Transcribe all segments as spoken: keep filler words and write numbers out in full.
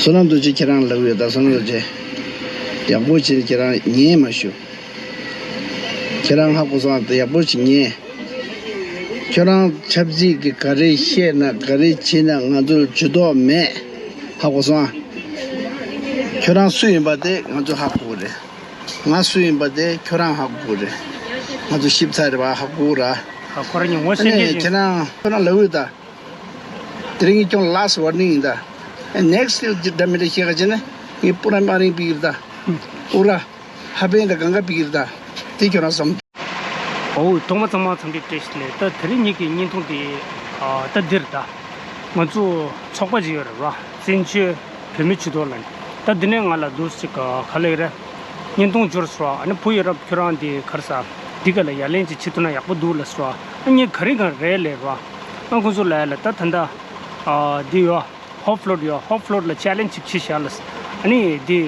བསོད་ནམས་རྡོ་རྗེ་ཁྱེད་རང་ལབ་ཡོད་ད། བསོད་ནམས་རྡོ་རྗེ། ཡག་པོ་བྱེད། ཁྱེད་རང་ཉན་མ་ཞུ། ཁྱེད་རང་ཧ་གོ་སོང་ད། ཡག་པོ་ཅིག་ཉན། ཁྱོད་རང་ཆབ་སྲིད་ཀྱི་ག་རེ་བཤད་ན་ག་རེ་བྱེད་ན་ང་ཚོར་ཇུས་གཏོགས་མེད། ཧ་གོ་སོང་ཨ། ཁྱོད་རང་སུ་ཡིན་པ་དེ་ང་ཚོ་ཧ་གོ་གི་རེད། ང་སུ་ཡིན་པ་དེ་ཁྱོད་རང་ཧ་གོ་གི་རེད། ང་ཚོ་ཤེས་ཚར་རེད་པ། ཧ་གོ་གི་ར། ཨ། ཁོ་རང་ཉིད་ངོ་ཤེས་མཁན་ཅིག་ཁྱེད་རང་ཁྱོད་རང་ལབ་ཡོད་ད། དེ་རིང་ངས་ཁྱོད་ལ་ལཱསི་ཝར་ནིང་ཡིན་ད། ཨ། ནེག་སི་ཊི་ཌེ་མི་ཊར་ཤེས་ག་བྱས་ན་ངས་པུ་ར་མ་རིང་པི་གིར་ད། ཨུ་ར། ཧ་པན་ད་གང་ག་པི་གིར་ད། དེ་ཁྱོད་རང་བསམ། ཨོ། ཐོག་མ་ཚང་མ་འཚམས་འདྲི་བཀྲ་ཤིས་བདེ་ལེགས། ད་དེ་རིང་ངེད་ཀྱི་བརྙན་ཐུང་འདི། ཨ། ད་འདིར་ད། ང་ཚོ་ཚོགས་པ་ཅིག་ཡོད་རེད་པ། བཙན་བྱོལ་བོད་མི་ཆེད་དུ་ལ། ད་འདི་ནས་ང་ལ་འདུག་ཅིག་ག་ལེར་རེད། བརྙན་ཐུང་འབྱོར་སོང་། ཨ་ནི་བུ་ཡ་རབས་ཁྱོད་རང་འདི་ག་རེ་ཟ། འདི་ག་ལ་ཡ་ལན་ཅིག་བྱེད་ཐུབ་ན་ཡག་པོ་འདུག་ལབ་སོང་། ཨ་ངས་ག་རེ་ག་རེ་ལབ་རེད་པ། ཨ་ཁོང་ཚོ་ལ་ཡ་ལ་ད་ད་ལྟ། ཨ། འདི་ཡོད། ཧོབ་ཕ་ལོ་ཊི་ཡོད། ཧོབ་ཕ་ལོ་ཊི་ལ་ཆེ་ལེན་ཇི་ཅིག་བྱས་ཤག་ལབ། ཨ་ནི་འདི་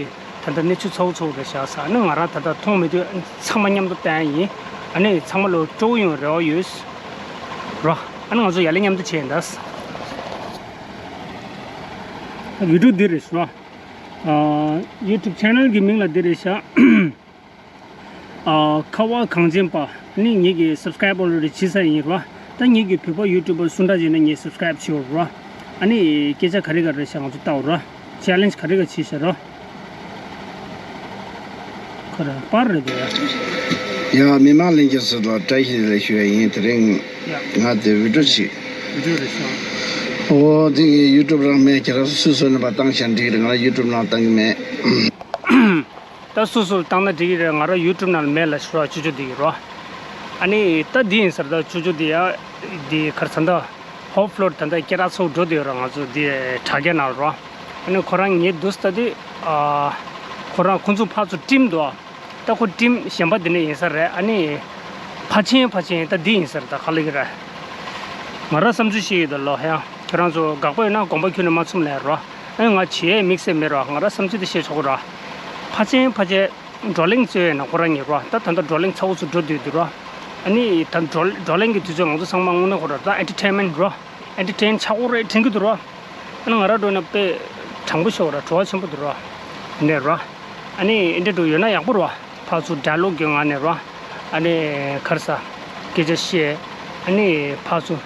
ད་ལྟ་གནས་ཚུལ་ཚ་བོ་ཚ་བོ་རེད་ཤག་ཟེར། ཨ་ནི་ང་རང་ད་ལྟ་མཐོང་མེད་དུས་ཚང་མ་མཉམ་དུ་བལྟ་ཡ་ཡིན། ཨ་ནི་ཚང་མ་ལོ་སྤྲོ་བོ་ཡོང་རེ་བ་ཡོད། རོ། ཨ་ནི་ང་ཚོ་ཡ་ལན་མཉམ་དུ་བྱས་ཡིན་ད། ཝི་ཌི་ཡོ་འདི་རེད་ཤག། ཨ། ཡུ་ཊུབ་ཆེ་ནལ་གྱི་མིང་ལ་འདི་རེད་ཤག། ཨ། ཁ་བ་གངས་ཅན་པ། ཨ་ནི་ངེད་ཀྱིས་སབ་སི་ཀ་རའིབ་ཨོ་རེ་ཌི་བྱས་ཚར་ཡིན་ར། ད་ངེད་ཀྱི་བོད་པ་ཡུ་ཊུབ་པར་སུ་འདྲ་ཡིན་ན་ངས་སབ་སི་ཀ་རའིབ་བྱེད་ར། ཨ་ནི་སྐད་ཆ་ག་རེ་ག་རེ་བཤད་ང་ཚོ་ལྟ་འོ་ར། ཆེ་ལེན་ཇི་ག་རེ་ག་རེ་བྱས་ཤག་ར། ཁ་ར་པར་རེད་འདུག་ཡ། ཡ། མི་མང་ལྷན་རྒྱས་ཚོ་ལ་བཀྲ་ཤིས་བདེ་ལེགས་ཞུ་ཡ་ཡིན། དེ་རིང་ཡ། ང་དེ་ཝི་ཌི་ཡོ་ཅིག། ཝི་ཌི་ཡོ་རེད་ཤག། ཨོ། དེ་ངའི་ཡུ་ཊུབ་རང་མེད། ཁྱེད་རང་སོ་སོ་ནས་པར་བཏང་བཞག་འགྲིག་རེད། ང་རང་ཡུ་ཊུབ་ནང་བཏང་གི་མེད། ད་སོ་སོར་བཏང་ན་འགྲིག་གི་རེད། ང་རང་ཡུ་ཊུབ་ནང་ལ་མེད་ལབ་ཤོག་ར། ཅོ་ཅོ་འདི་ཡིན་རོ། ཨ་ནི་ད་འདི་ཡིན་ཟེར། ད་ཅོ་ཅོ་འདི་ཡ། འདི་ག་རེ་ཟེར་ད། ཧོབ་ཕ་ལོ་ཊི་ད་ལྟ་སྐད་གྲགས་ཚ་བོ་འགྲོ་བསྡད་ཡོད་ར། ང་ཚོ་འདི་དྲ་རྒྱ་ནང་རོ། ཨ་ནི་ཁོ་རང་ངའི་འདུག་སེ་ད་འདི། ཨ། ཁོ་རང་ཁོང་ཚོ་ཕར་ཚུར་ཊིམ་འདུག་ཨ། ད་ཁོ་ཊིམ་གཞན་པ་འདི་ནས་ཡིན་ས་རེད། ཨ་ནི་ཕལ་ཆེར་ཕལ་ཆེར་ད་འདི་ཡིན་ས་རེད། ད་ག་ལབ་ཀྱི་རེད། ང་རང་བསམ་ཚུལ་བཤད་ཡོད་ད་ལོ། ཧེ། ཁྱོད་རང་ཚོ་དགག་པ་ཡོད་ན་དགོངས་པ་ཁྱོན་ནས་མ་ཚོམས་ལབ་རོ། ཨ་ནི་ང་བྱེད་ཡས་དམིགས་བསལ་མེད་རོ། ང་རང་བསམ་ཚུལ་དེ་བཤད་ཆོག་གི་རོ། ཕལ་ཆེར་ཕལ་ཆེར་བགྲོ་གླེང་རྩོད་ཡས་ན་ཁོ་རང་ཡིན་རོ། ད་ད་ལྟ་བགྲོ་གླེང་ཚ་བོ་ཚོ་འགྲོ་སྡོད་འདུག་རོ། ཨ་ནི་ད་བགྲོ་བགྲོ་གླེང་གི་དུས་ཚོད་ང་ཚོ་ཚང་མ་དངོས་གནས་ཁོ་ར་ད་ཨེན་ཊར་ཊེན་མེན་ཊི་རོ། ཨེན་ཊར་ཊེན་ཆགས་ཀྱི་རེད་དྲན་གྱི་འདུག་རོ། ཨ་ནི་ང་རང་འགྲོ་ན་དཔེ་དྲང་པོ་ཤོད་ར། བྲོ་བ་ཆེན་པོ་འདུག་རོ། ནས་རོ། ཨ་ནི་ཨེ་འདྲ་འགྲོ་ཡོད་ན་ཡག་པོ་རོ། ཕར་ཚུར་ཌའི་ལོག་གི་ངང་ནས་རོ། ཨ་ནི་ག་རེ་ཟ། སྐད་ཆ་བཤད། ཨ་ནི་ཕར་ཚུར་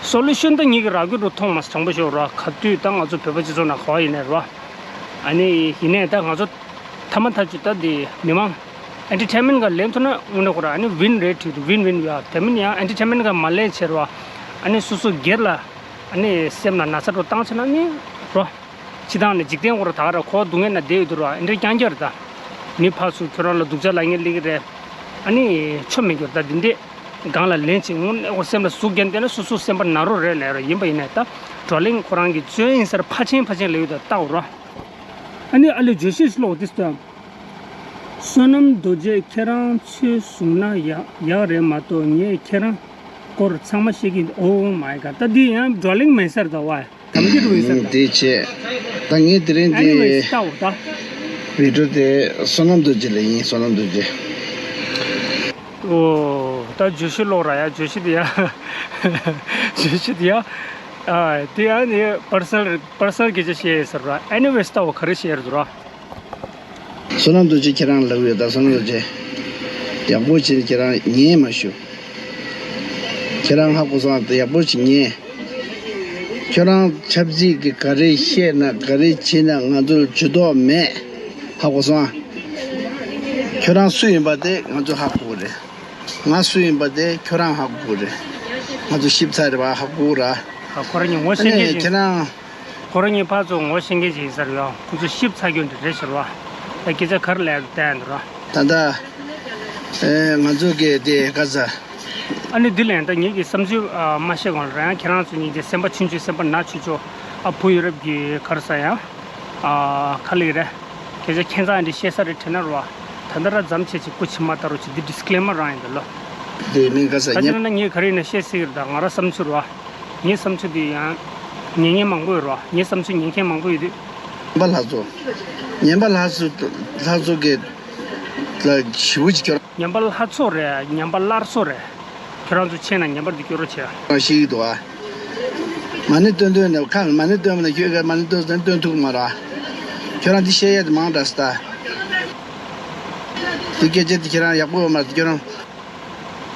སོ་ལུ་ཤན་ད་ངེད་ཀྱིས་རག་རྒྱུ་འགྲོ་མཐོང་མ་སོང་། དྲང་པོ་ཤོད་རོ། ག་དུས་ད་ང་ཚོ་བོད་པ་སྤྱི་ཚོགས་ནང་ག་བ་ཡིན་ནས་རོ། ཨ་ནི་ཡིན་ནས་ད་ང་ཚོ་ཐ་མ་ཐག་ཆོད་ད་འདི་མི་མང་ཨེན་ཊར་ཊེན་མེན་ཊི་ག་ལེན་ཐུབ་ན་དངོས་གནས་ཁོ་ར་ཨ་ནི་ཝིན་རེད། ཐུབ་ཐུབ་ཝིན་ཝིན་ཡ། དེ་མིན་ཡང་ཨེན་ཊར་ཊེན་མེན་ཊི་ག་མ་ལེན་བྱེད་རོ། ཨ་ནི་སོ་སོ་སྒེར་ལ་ཨ་ནི་སེམས་ལ་ན་ཚ་འགྲོ་བཏང་བྱས་ན་ནི་རོ། སྤྱི་བཏང་ནས་འཇིག་རྟེན་ཁོ་ར་ད་ག་ར་ཁོ་སྡུག་བསྔལ་ན་བསྡད་ཡོད་དུ་རོ། ཨེ་འདྲ་རྐྱང་རྐྱང་རེད་ད། མི་ཕར་ཚུར་ཁྱོད་རང་ལ་སྡུག་ཅག་ལབ་མཁན་སླེབས་ཀྱི་རེད། ཨ་ནི་ཆོ་མེད་རྒྱུ་རེད་ད། འདི་འདྲས་སྒང་ལ་ལེན་བྱེད་དངོས་གནས་ཁོ་སེམས་ལ་ཟུག་རྒྱན་བསྡད་ན་སོ་སོ་སེམས་པ་ན་རོ་རེད་ལབ་རོ། ཡིན་པ་ཡིན་ནས་ད་བགྲོ་གླེང་ཁོ་རང་གི་རྩོད་ཡིན་ཟེར་ཕར་ཕྱིན་ཕར་ཕྱིན་ལབ་ཡོད་ད། ལྟ་འོ་རོ། ཨ་ནི་ཨ་ལེ་བརྗོད་གཞི་ཀློག་དེ་ལྟ། བསོད་ནམས་རྡོ་རྗེ་ཁྱེད་རང་ཚོས་བཟུང་ན་ཡག་ཡག་རེད་མ་གཏོགས་ངས་ཁྱེད་རང་སྐོར་ཚང་མ་ཤེས་ཀྱི་འདུག། Oh my god། ད་འདི་ཡང་བགྲོ་གླེང་མིན་ས་རེད་ད་བ། དམ་གྱི་རུ་ཡིན་ས་རེད་ད། དེ་བྱས། ད་ངས་དེ་རིང་དེ། Anyways། ལྟ་འོ་ད། བི་ཌི་ཡོ་དེ་བསོད་ནམས་རྡོ་རྗེ་ལ་ཡིན། བསོད་ནམས་རྡོ་རྗེ། ཨོ། ད་བརྗོད་གཞི་ཀློག་ར་ཡ། བརྗོད་གཞི་དེ་ཡ། བརྗོད་གཞི་དེ་ཡ། ཨ། དེ་ཡ་ནི་པར་སོ་ནལ་པར་སོ་ནལ་སྐད་ཆ་བཤད་ཡས་ཟེར་ར། Anyways། ལྟ་འོ་ག་རེ་བཤད་ཡས་རེད་ར། བསོད་ནམས་རྡོ་རྗེ་ཁྱེད་རང་ལབ་ཡོད་ད། བསོད་ནམས་རྡོ་རྗེ། ཡག་པོ་བྱེད། ཁྱེད་རང་ཉན་མ་ཞུ། ཁྱེད་རང་ཧ་གོ་སོང་ད། ཡག་པོ་ཅིག་ཉན། ཁྱོད་རང་ཆབ་སྲིད་ཀྱི་ག་རེ་བཤད་ན་ག་རེ་བྱེད་ན་ང་ཚོར་ཇུས་གཏོགས་མེད། ཧ་གོ་སོང་ཨ། ཁྱོད་རང་སུ་ཡིན་པ་དེ་ང་ཚོ་ཧ་གོ་གི་རེད། ང་སུ་ཡིན་པ་དེ་ཁྱོད་རང་ཧ་གོ་གི་རེད། ང་ཚོ་ཤེས་ཚར་རེད་པ། ཧ་གོ་གི་ར། ཨ། ཁོ་རང་གཉིས་ངོ་ཤེས་མཁན་ཅིག་ཡིན། ཁྱེད་རང་། ཁོ་རང་གཉིས་ཕར་ཚུར་ངོ་ཤེས་མཁན་ཅིག་ཡིན་ས་རེད་ཡ། ཁོ་ཚོ་ཤེས་ཚར་རྒྱུ་འདི་རེད་ཟེར་བ། ད་སྐད་ཆ་ག་རེ་ལབ་ཡ་བསྡད་འདུག་ར། ད་ལྟ། ཨེ། ང་ཚོ་གི་དེ་ག་ས། ཨ་ནི་འདི་ལན་ད་ངེད་ཀྱི་བསམ་ཚུལ་ཨ་མ་བཤད་གོང་ལ་རང་ཡང་ཁྱེད་རང་ཚོ་གཉིས་ཀྱི་སེམས་པ་ཆུང་ཆུང་། སེམས་པ་ན་ཆུང་ཆུང་། ཨ། བུ་ཡུ་རོབ་ཀྱི་ག་རེ་ཟ་ཡ། ཨ། ག་ལབ་ཀྱི་རེད། སྐད་ཆ་ཁྱད་མཚར་འདི་བཤད་ས་རེད་དྲན་ན་རོ། ད་ལྟ་ར་མཚམས་ཆད་ཅིག་སྐུ་མཁྱེན་མ་ལྟ་རོགས་བྱེད། འདི་ཌི་སི་ཀི་ལེ་མར་རང་ཡིན་ད་ལོ། དེ་མིན་ག་ས་ད་ཉེ་ཁྱེད་རང་ན་ངས་ག་རེ་ཡིན་ན་བཤད་སྲིད་ཀྱི་རེད། ད་ང་རང་བསམ་ཚུལ་རོ། ངའི་བསམ་ཚུལ་འདི་ཡང་ཉན་མཁན་མང་པོ་ཡོད་རོ། ངའི་བསམ་ཚུལ་ཉན་མཁན་མང་པོ་ཡོད་དུས། ཉན་པ་ལྷ་ཚོགས། ཉན་པ་ལྷ་ཚོགས། ལྷ་ཚོགས་ཀྱི་ལ་ཞེ་པོ་ཅིག་སྐྱོར། ཉན་པ་ལྷ་ཚོགས་རེད། ཉན་པ་སླར་གསོ་རེད། ཁྱོད་རང་ཚོ་ཆེ་ན་ཉན་པ་འདི་སྐྱོར་རོགས་བྱེད། ཞིག་འདུག་ཨ། མ་ཎི་འདོན་འདོན་ནས་ཁ་མ་ཎི་འདོན་པ་ན་ཁྱོད་ཀྱིས་མ་ཎི་འདོན་ཟེར་འདོན་ཐུབ་མ་ར། ཁྱོད་རང་འདི་བཤད་ཡས་དེ་མང་དྲགས་སོང་ད། འདི་སྐད་ཆ་འདི་ཁྱེད་རང་ཡག་པོ་ཡོད་མ་རེད་ཁྱོད་རང་།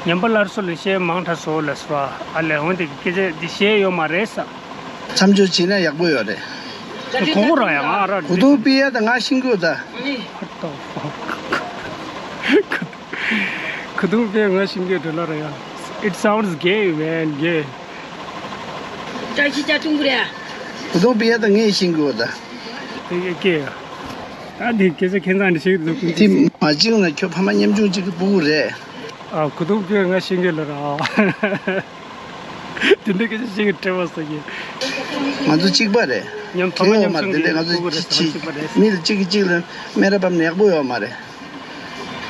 ཉམས་པ་སླར་གསོ་ལ་བཤད་མང་དྲགས་སོང་ལབ་སོང་ཨ་ལས། འོན་ཏེ་སྐད་ཆ་འདི་བཤད་ཡོད་མ་རེད་ས། མཚམས་འཇོག་བྱས་ན་ཡག་པོ་ཡོད་རེད། གོ་གོ་ར་ཡང་ང་ར་གོ་རྟོགས་སྤེལ་ཡ་དང་ང་ཤེས་དགོས་ད། What the fuck? གོ་རྟོགས་སྤེལ་ང་ཤེས་དགོས་འདྲ་ལ་ར་ཡང་། It sounds gay, man, gay. བཀྲ་ཤིས་ཅ་ཏུང་གུ་རེད། གོ་རྟོགས་སྤེལ་ཡ་དང་ངས་ཤེས་དགོས་ད། ཨེ་ཀེ། ད་འདི་སྐད་ཆ་ཁྱེད་ཚང་འདི་ཤེས་འདུག་དེ་མ་བྱུང་ན་ཁྱོད་ཕ་མ་མཉམ་ཆུང་གཅིག་གི་སྤུ་གུ་རེད། ཨ་གོ་རྟོགས་སྤེལ་ང་ཤེས་དགོས་ལ་ར། དེ་འདྲ་སྐད་ཆ་བཤད་མཁན་བྲེལ་བ་ཟ་གི། ང་ཚོ་གཅིག་པ་རེད། ཉམས་ཕ་མ་ཁྱེད་ཡོད་མ་རེད་དེ་འདྲ་ང་ཚོ་ཕྲུ་གུ་རེད་ཟེར་ན་གཅིག་པ་རེད། མི་ལ་གཅིག་གིས་གཅིག་ལ་སྨད་ར་བབས་ན་ཡག་པོ་ཡོད་མ་རེད།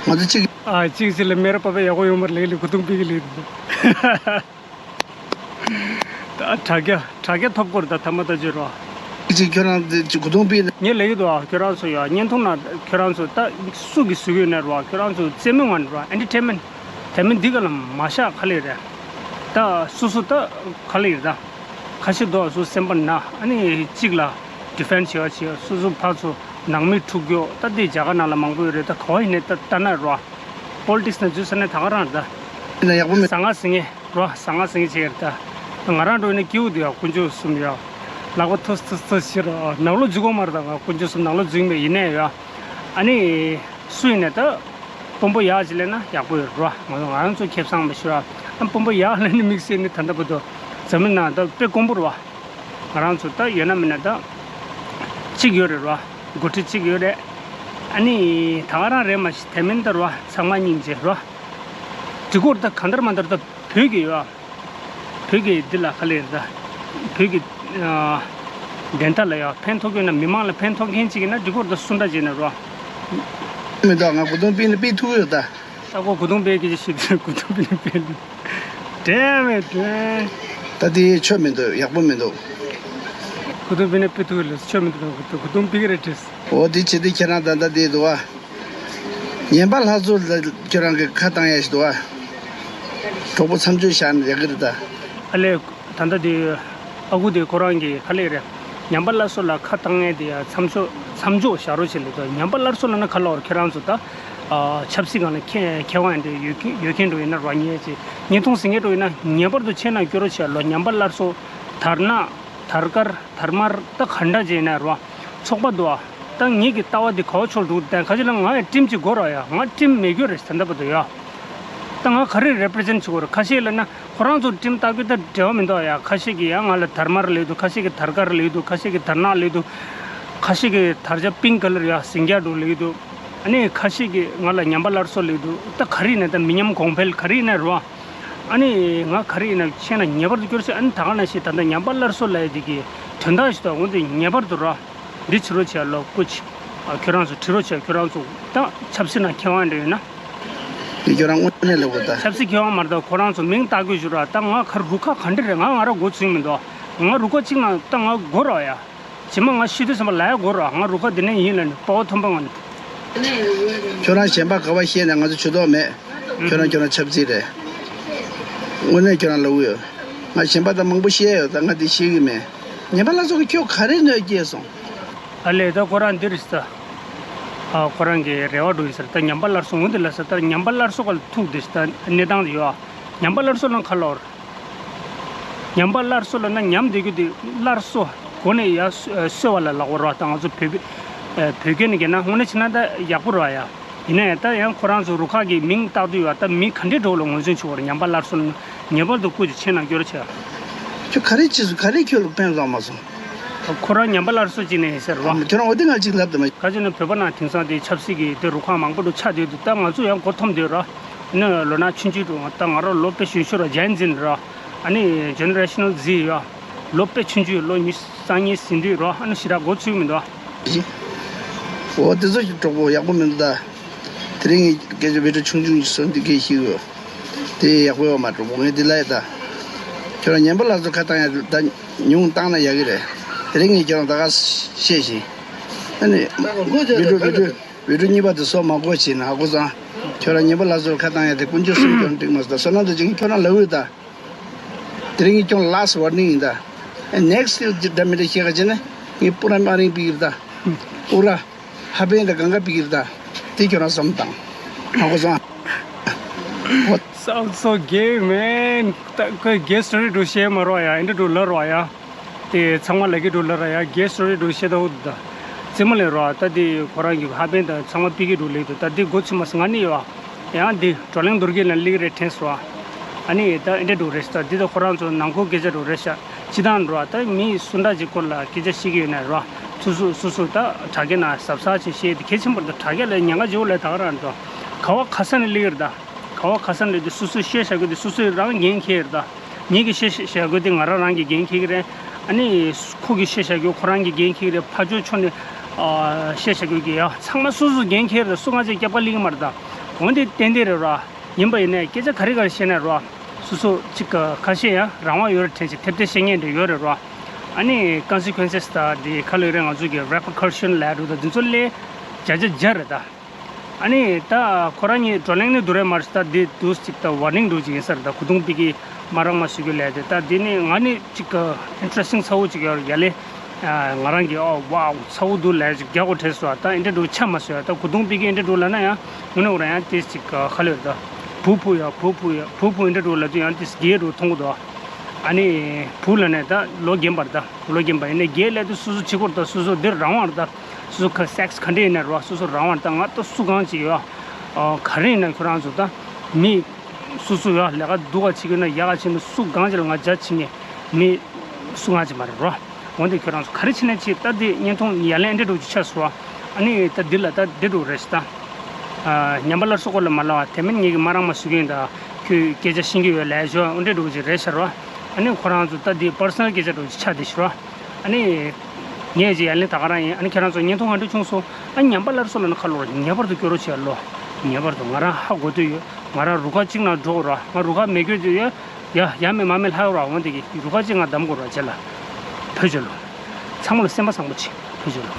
ང་ཚོ་གཅིག་ཨ་གཅིག་གཅིག་ལ་སྨད་ར་བབས་པ་ཡག་པོ་ཡོད་མ་རེད་ལེགས་ལེགས་གོ་རྟོགས་སྤེལ་གི་ལེགས་འདུག་ད་དྲ་རྒྱ་དྲ་རྒྱ་ཐོབ་སྐོར་ད་ཐ་མ་ད་བརྗོད་རོགས། གཅིག་ཁྱོད་རང་དེ་གོ་རྟོགས་སྤེལ་ན། ངས་ལེགས་འདུག་ཨ་ཁྱོད་རང་ཚོ་ཡ་བརྙན་ཐུང་ན་ཁྱོད་རང་ཚོ་ད་སུ་གིས་བཟོ་གི་ཡོད་ན་རོགས་ཁྱོད་རང་ཚོ་རྩེད་མོ་ང་ནི་རོགས་ཨེན་ཊར་ཊེན་མེན་ཊི། དེ་མིན་འདི་ག་ལ་མ་བཞག་ག་ལེར་རེད། ད་སོ་སོ་ད་ག་ལེར་ད། ཁ་ཤས་འདུག་སོ་སེམས་པ་ན་ཨ་ནི་གཅིག་ལ་ཌི་ཕེན་ཌི་བྱེད་པ་བྱེད་སོ་སོ་ཕར་ཚུར་ནང་མི་འཁྲུག་རྒྱུ་ད་འདི་རྒྱ་གར་ནང་ལ་མང་པོ་ཡོད་རེད། ད་ག་བ་ཡིན་ནའི་ད་ལྟ་ན་རོ། པོ་ལི་ཊིག་སི་ནང་འཛུལ་ས་ནས་ད་ག་རང་རེད་ད། ཡིན་ན་ཡག་པོ་མེད། ཟ་ང་ཟིང་ངེ་རོ་ཟ་ང་ཟིང་ངེ་བྱེད་ཡོད་རེད་ད། ང་རང་འགྲོ་ཡིན་ན་སྐྱིད་པོ་འདུག་ཡ་དཀོན་མཆོག་གསུམ་ཡ། ལག་པ་ཐུག་ཐུག་ཐུག་ཕྱིར་ནང་ལོགས་འཛུལ་གོ་མ་རེད་ད་ང་དཀོན་མཆོག་གསུམ་ནང་ལོགས་འཛུལ་མེད་ཡིན་ནའི་ཡ། ཨ་ནི། སུ་ཡིན་ནས་ད། དཔོན་པོ་ཡག་ཅིག་སླེབས་ན་ཡག་པོ་ཡོད་རོ། ང་ང་རང་ཚོ་ཁེ་བཟང་མི་ཤོར་ཨ། དཔོན་པོ་ཡག་སླེབས་ནས་དམིགས་བསལ་ནི་ད་ལྟ་བར་དུ་འཛམ་གླིང་ནང་ད་དཔེ་དཀོན་པོ་རོ། ང་རང་ཚོ་ད་ཡོད་ན་མེད་ན་ད་གཅིག་ཡོད་རེད་རོ། འགོ་ཁྲིད་གཅིག་ཡོད་རེད། ཨ་ནི་ད་ག་རང་རེད་མ་གཞི་དེ་མིན་ད་རོ་ཚང་མ་སྙིང་རྗེ་རོ། འདི་སྐོར་ད་གང་ལྟར་མ་ལྟར་ད་བོད་ཀྱི་ཡོད་ཨ། བོད་ཀྱི་འདི་ལ་ག་ལེར་ད། བོད་ཀྱི་ཨ། བདེན་མཐའ་ལ་ཡང་ཕན་ཐོགས་ཀྱི་ན་མི་མང་ལ་ཕན་ཐོགས་མཁན་ཅིག་ཡིན་ན་འདི་སྐོར་ད་སུ་འདྲ་བྱས་ན་རོ། མི་འདུག་ང་གོ་རྟོགས་སྤེལ་ནས་སྤེལ་ཐུབ་ཡོད་ད། ད་གོ་གོ་རྟོགས་སྤེལ་གྱི་ཞིག་གོ་རྟོགས་སྤེལ་ནས་སྤེལ་འདུག་དྲན་མེད་དྲན། ད་དེ་ཆོ་མི་འདུག་ཡག་པོ་མི་འདུག་གོ་རྟོགས་སྤེལ་ནས་སྤེལ་ཐུབ་ཡོད་ལ་ཆོ་མི་འདུག་གོ་རྟོགས་སྤེལ་གྱི་རེད་དྲིས། འོ་དེ་བྱེད་དུས་ཁྱེད་རང་ད་ལྟ་དེ་འདུག་བ། ཉན་པ་ལྷ་མཚོ་ལ་ཁྱོད་རང་གི་ཁ་བཏང་ཡ་ཞིག་འདུག་ཨ། གྲོགས་པོ་མཚམས་འཇོག་བཞག་ནས་ཡག་གི་རེད་ད། ཨ་ལས། ད་ལྟ་དེ། ཨ་ཁུ་དེ་ཁོ་རང་གི་ཁ་ལས་རེད། ཉན་པ་སླར་གསོ་ལ་ཁ་བཏང་ཡས་དེ་ཡ་མཚམས་འཇོག་མཚམས་འཇོག་བཞག་རོགས་བྱེད་ལེ་དོ། ཉན་པ་སླར་གསོ་ལ་ན་ཁ་ལོར་ཁྱེད་རང་ཚོ་ད། ཨ། ཆབ་སྲིད་སྒང་ལ་མཁས་མཁས་དབང་འདྲ་ཡོད་མཁན་ཡོད་མཁན་འགྲོ་ཡིན་ན་རོ་ཉེས་ཅེས་བརྙན་ཐུང་ཟིན་མཁན་འགྲོ་ཡིན་ན་ངེས་པར་དུ་ཆེད་ན་སྐྱོ་རོགས་བྱེད་ལོ། ཉན་པ་སླར་གསོ། དར་ནག་དར་དཀར། དར་དམར་ད་ག་འདྲ་བྱས་ན་རོ། ཚོགས་པ་འདུག་ཨ། ད་ངེད་ཀྱི་ལྟ་བ་འདི་ག་བ་ཕྱོགས་འགྲོ་དང་ཁ་ཅིག་ལ་ང་ཡང་ཊིམ་གཅིག་དགོས་ར་ཡ། ང་ཊིམ་མེད་རྒྱུ་རེད་ད་ལྟ་བར་དུ་ཡ། ད་ང་ག་རེ་རེ་པི་རི་ཛེན་བྱེད་དགོས་རེད། ཁ་ཤས་ལ་ན་ཁོ་རང་ཚོ་ཊིམ་ལྟ་རྒྱུ་ད་འབྲེལ་བ་མི་འདུག་ཡ། ཁ་ཤས་ཀྱིས་ཡ་ང་ལ་དར་དམར་ལེགས་འདུག་ཁ་ཤས་ཀྱིས་དར་དཀར་ལེགས་འདུག་ཁ་ཤས་ཀྱིས་དར་ནག་ལེགས་འདུག་ཁ་ཤས་ཀྱིས་དར་ཆ་པིང་ཀ་ལར་ཡ་ཟིང་སྐྱ་འགྲོ་ལེགས་འདུག་ཨ་ནི་ཁ་ཤས་ཀྱིས་ང་ལ་ཉམས་པ་སླར་གསོ་ལེགས་འདུག་ད་ག་རེ་ཡིན་ན་ད་མི་ཉམས་གོང་འཕེལ་ག་རེ་ཡིན་ན་རོ། ཨ་ནི་ང་ག་རེ་ཡིན་ན་ཆེ་ན་ངེས་པར་དུ་སྐྱོར་ཤེས། ཨ་ནི་ད་ག་ན་ཞིག་ད་ལྟ་ཉམས་པ་སླར་གསོ་ལབ་ཡ་དེ་གི་དོན་དག་ཞིག་ད་འོན་ཏེ་ངེས་པར་དུ་ར། འདི་བྱེད་རོགས་བྱས་ལོ་སྐུ་མཁྱེན། ཨ། ཁྱོད་རང་ཚོ་བྲི་རོགས་བྱས། ཁྱོད་རང་ཚོ་ད་ཆབ་སྲིད་ནང་མཁས་དབང་འདྲ་ཡོད་ན། དེ་ཁྱོད་རང་དངོས་གནས་ལབ་དགོས་ད། ཆབ་སྲིད་མཁས་དབང་མ་རེད་ད། ཁོ་རང་ཚོ་མིང་བཏགས་དགོས་ཞུ་ར། ད་ང་ག་རུ་ཁག་ག་འདྲ་རེད། ང་ང་ར་མགོ་ཚོས་མི་འདུག་ང་རུ་ཁག་གཅིག་ནང་ད་ང་དགོས་ར་ཡ། ཇི་མ་ང་ཤི་དུས་ཙམ་པ་ལ་ཡ་དགོས་ར། ང་རུ་ཁག་འདི་ནས་ཡིན་ལབ་ནས་དཔའ་བོ་ཐོན་པ་ང་ནི། ཁྱོད་རང་གཞན་པ་ག་བ་བཤད་ན་ང་ཚོ་ཇུས་གཏོགས་མེད། ཁྱོད་རང་ཁྱོད་རང་ཆབ་སྲིད་རེད། དངོས་གནས་ཁྱོད་རང་ལབ་ཀྱི་ཡོད། ང་གཞན་པ་ད་མང་པོ་བཤད་ཡོད་ད་ང་འདི་ཤེས་ཀྱི་མེད། ཉན་པ་སླར་གསོ་གིས་ཁྱོད་ག་རེ་གནོད་སྐྱེལ་སོང་། ཨ་ལས་ད་ཁོ་རང་འདི་རེད་ས། ཨ་ཁོ་རང་གི་རེ་བ་འགྲོ་ཡིན་ཟེར། ད་ཉམས་པ་སླར་གསོ་འོང་འདི་ལ་ས། ད་ཉམས་པ་སླར་གསོ་ག་ལ་ཐུག་འདི་ས། ད་གནས་སྟངས་དེ་ཡོད་ཨ། ཉམས་པ་སླར་གསོ་ལ་ཁ་ལོར། ཉམས་པ་སླར་གསོ་ལ་ན་ཉམས་བསྡད་རྒྱུ་དེ་སླར་གསོ་སྒོ་ནས་ཡར་གསོ་བ་ལ་ལབ་དགོས་རེད་བ། ད་ང་ཚོ་བོད་བོད་སྐད་ནས་བརྒྱབ་ན་དངོས་གནས་བྱས་ན་ད་ཡག་པོ་རེད་བ་ཡ། ཡིན་ན་ཡང་ད་ཡང་ཁོ་རང་ཚོ་རུ་ཁག་གི་མིང་བཏགས་དུས་བ་ད་མི་ག་འདྲའི་འགྲོ་ལ་ངོས་འཛིན་བྱེད་དགོས་རེད། ཉམས་པ་སླར་གསོ་ལ་ན་ངེས་པར་དུ་སྐུ་མཁྱེན་ཆེད་ན་སྐྱོར་བྱས། ཁྱོད་ག་རེ་བྱས་སོང་། ག་རེ་ཁྱོད་ལ་ཕན་བཏགས་མ་སོང་། ཁོ་རང་ཉམས་པ་སླར་གསོ་བྱས་ནས་ཟེར་བ། ཁྱོད་རང་འོ་དེ་ང་གཅིག་ལབ་དང་མ། ག་ཅི་ན་བོད་པ་ནང་དེང་སང་དེ་ཆབ་སྲིད་ཀྱི་དེ་རུ་ཁག་མང་པོ་འགྲོ་ཆགས་བསྡད་འདུག་ད་ང་ཚོ་ཡང་མགོ་འཐོམས་བསྡད་ར། ནི་ལོ་ན་ཆུང་ཆུང་འགྲོ། ད་ང་རང་ལོ་དཔེ་གཞོན་ཤོས་ར། Gen Z ར། ཨ་ནི་Generational Z ཡ། ལོ་དཔེ་ཆུང་ཆུང་ལོ་ཉི་ཤུ་རྩ་གཉིས་ཟིན་དུས་ར། ཨ་ནི་ཞེ་དྲག་མགོ་ཚོས་མི་འདུག་འོ་དེ་ཚོ་གྲོགས་པོ་ཡག་པོ་མི་འདུག་ད། དེ་རིང་ངས་སྐད་ཆ་བི་ཌིའོ་ཆུང་ཆུང་ཞིག་བཟོ་འདི་སྐད་ཞིག་ཡོད། དེ་ཡག་པོ་ཡོད་མ་གྲོགས་པོ། ངས་འདི་ལ་ཡ་ད། ཁྱོད་རང་ཉན་པ་སླར་གསོ་ཁ་བཏང་ཡ་ད་ཉུང་བཏང་ན་ཡག་གི་རེད། དེ་རིང་ངས་ཁྱོད་རང་ད་ག་བཤད་ཤིང་། ཨ་ནི་བི་ཌིའོ་བི་ཌིའོ་བི་ཌིའོ་གཉིས་པ་དེ་བཟོ་མ་དགོས་བྱས་ན་ཧ་གོ་སོང་། ཁྱོད་རང་ཉན་པ་སླར་གསོ་ཁ་བཏང་ཡ་དེ་དཀོན་མཆོག་གསུམ་ཀྱང་འགྲིག་མ་སོང་ད། བསོད་ནམས་དང་བྱེད་ཀྱི་ཁྱོད་རང་ལབ་ཡོད་ད། དེ་རིང་ངས་ཁྱོད་last warning ཡིན་ད། next year འདྲ་མི་འདྲ་བཤད་ག་བྱས་ན་ངས་པུ་ར་མ་རིང་པི་ཡིར་ད། ཨུ་ར། ཧ་པན་དང་གང་ག་པི་ཀིར་ད། དེ་ཁྱོད་རང་བསམ་དང་། ཧ་གོ་སོང་། What? Sounds so gay, man. ད་ཁོས་གེ་སི་ཊོ་རི་འདྲ་བཤད་མ་རོགས་ཡ། ཨེ་འདྲ་འདྲ་ལབ་རོགས་ཡ། དེ་ཚང་མ་ལ་གི་འདྲ་ལབ་ར་ཡ། གེ་སི་ཊོ་རི་འདྲ་བཤད་ད་འུ་ད། རྩེད་མོ་ལེན་རོགས། ད་དེ་ཁོ་རང་གི་ཧ་པན་དང་ཚང་མ་པི་ཀི་འདྲ་ལེགས་འདུག་ད་དེ་འགོ་ཚུགས་མ་སོང་ང་ནི་ཡོད། ཡང་འདི་བགྲོ་གླེང་རྡོ་རྒྱལ་ལ་སླེབས་རེད་དྲན་སོང་། ཨ་ནི་ད་ཨེ་འདྲ་འདྲ་རེད་ཤག་འདི་ད་ཁོ་རང་ཚོ་ནང་ཁུལ་སྐད་ཆ་འདྲ་རེད་ཤག་སྤྱི་བཏང་འགྲོ་བ་ད་མི་སུ་འདྲ་ཅིག་སྐོར་ལ་སྐད་ཆ་བཤད་ཀྱི་ཡོད་ན་རོ། སུ་སུ་སུ་སུ་ད་དྲ་རྒྱ་ན་གཟབ་གཟབ་ཅིག་བཤད་དེ་གལ་ཆེན་པོ་རེད། ད་དྲ་རྒྱ་ལ་ཉེན་ཁ་ཅིག་ལས་ད་ག་རང་འགྲོ། ག་བ་ག་ས་ནས་སླེབས་ཀྱི་རེད་ད། ག་བ་ག་ས་ནས་སླེབས་དེ་སུ་སུ་བཤད་བཞག་གི་དེ་སུ་སུ་རང་འགན་འཁྱེར་རེད་ད། ངེད་ཀྱི་བཤད་བཤད་བཞག་དགོས་དེ་ང་རང་རང་གི་འགན་འཁྱེར་གྱི་རེད། ཨ་ནི་ཁོ་གི་བཤད་བཞག་དགོས་ཁོ་རང་གི་འགན་འཁྱེར་གྱི་རེད། ཕར་ཕྱོགས་ཕྱོགས་ནས་ཨ་བཤད་བཞག་དགོས་ཀྱི་ཡ། ཚང་མ་སོ་སོ་འགན་འཁྱེར་རེད། སུ་ང་ཚོས་སྐྱབས་ཀ་ལེན་གྱི་མ་རེད་ད། འོན་ཏེ་ཏན་ཏན་རེད་ར། ཡིན་པ་ཡིན་ནའི་སྐད་ཆ་ག་རེ་ག་རེ་བཤད་ན་ར། སོ་སོ་གཅིག་ག་ཁ་ཤས་ཡ་རང་དབང་ཡོད་རེད་དྲན་ཅིག་ཐེབས་ཐེབས་བཤད་མཁན་འདྲ་ཡོད་རེད་ར། ཨ་ནི་ཀོན་སི་ཀུན་སེ་སི་ད་དེ་ག་ལོས་རེད། ང་ཚོ་གི་རེ་པར་ཀ་ཤན་ལབ་འདུག་ད་དེ་ཚོ་ལས་བརྒྱ་ཆ་བརྒྱ་རེད་ད། ཨ་ནི་ད་ཁོ་རང་གཉིས་བགྲོ་གླེང་ནི་སྡུག་རེད་མ་རེད་ད། འདི་འདུག་ཅིག་ད་ཝར་ནིང་འདྲ་ཅིག་ཡིན་ས་རེད་ད། གོ་དུང་པི་ཀི་མ་རག་མ་ཞུ་རྒྱུ་ལས་དེ་ད་འདི་ནི་ང་ནི་ཅིག་ཨིན་ཊི་རེ་སི་ཊིང་ཚ་བོ་ཅིག་ཡོད་རེད་ཡ་ལེ། ང་རང་གི་ཨོ་ཝའོ་ཚ་བོ་འདུག་ལས་ཅིག་རྒྱག་དགོས་དྲན་སོང་། ད་ཨེ་འདྲ་འདྲ་ཆ་མ་སོང་ཡ། ད་གོ་དུང་པི་ཀི་ཨེ་འདྲ་འདྲ་ལབ་ན་ཡང་དངོས་གནས་ཁོ་རང་ཡང་དེ་ཅིག་ག་ལེར་ད་བུ་བུ་ཡ་བུ་བུ་ཡ་བུ་བུ་ཨེ་འདྲ་འདྲ་ལབ་དུས་ཡང་དེ་རྒས་འདྲ་མཐོང་གི་འདུག་ཨ་ནི་བུ་ལབ་ནས་ད་ལོ་རྒན་པ་རེད་ད། ལོ་རྒན་པ་ཡིན་ནའི་རྒས་ལབ་དུས་སོ་སོ་བྱེད་དགོས་རེད་ད། སོ་སོ་འདིར་རང་དབང་རེད་ད། སོ་སོ་ཁ་སེག་སི་ག་འདྲ་ཡིན་ན་རོ། སོ་སོ་རང་དབང་རེད་ད། ང་ད་སུ་གང་ཅིག་ཡོད། ཨ་ག་རེ་ཡིན་ན་ཁྱོད་རང་ཚོ་ད་མི་སོ་སོ་ཡོད་ལས་ཀ་སྡུག་ག་བྱེད་ཀྱི་ན་ཡག་ག་བྱེད་ན་སུ་གང་ཅིག་ལ་ང་རྒྱ་ཆེ་ངེས་མི་སུ་གང་ཅིག་མ་རེད་རོ། འོན་ཏེ་ཁྱོད་རང་ཚོ་ག་རེ་བྱེད་ན་བྱེད། ད་འདི་བརྙན་ཐུང་ཡ་ལན་འདྲ་འདྲ་ཅིག་ཆགས་སོང་། ཨ་ནི་ད་འདི་ལ་ད་འདི་འདྲ་རེད་ཤག་ད། ཨ་ཉམས་པ་སླར་གསོ་སྐོར་ལ་མ་ལབ་པ་དེ་མིན་ངེད་ཀྱི་མ་རང་མ་ཞུ་གི་ཡིན་ད། ཁྱོད་སྐད་ཆ་ཤེས་ཀྱི་ཡོད་ལས་ཞོ་འདྲ་འདྲ་ཅིག་རེད་ཤག་རོ། ཨ་ནི་ཁོ་རང་ཚོ་ད་འདི་པར་སོ་ནལ་སྐད་ཆ་འདྲ་ཅིག་ཆགས་བསྡད་ཤག་རོ། ཨ་ནི། ངས་ཅིག་ཡ་ལན་ད་ག་རང་ཡིན། ཨ་ནི་ཁྱེད་རང་ཚོ་བརྙན་ཐུང་ག་འདྲ་བྱུང་སོང་། ཨ་ཉམས་པ་སླར་གསོ་ལབ་ན་ཁ་ལོ་ར་ངེས་པར་དུ་སྐྱོར་རོགས་བྱེད་ལོ། ངེས་པར་དུ་ང་རང་ཧ་གོ་འདོད་ཡོད། ང་རང་རུ་ཁག་གཅིག་ནང་འགྲོ་དགོས་ར། ང་རུ་ཁག་མེད་སྐྱོ་དུས་ཡ། ཡ་ཡ་མེད་མ་མེད་ལྷག་ར། འོན་ཏེ་གི་རུ་ཁག་གཅིག་ང་བདམས་དགོས་ར་བྱེད་ལ། བོད་བྱེད་ལོ། ཚང་མ་ལ་སེམས་པ་བཟང་པོ་བྱེད། བོད་བྱེད་ལོ།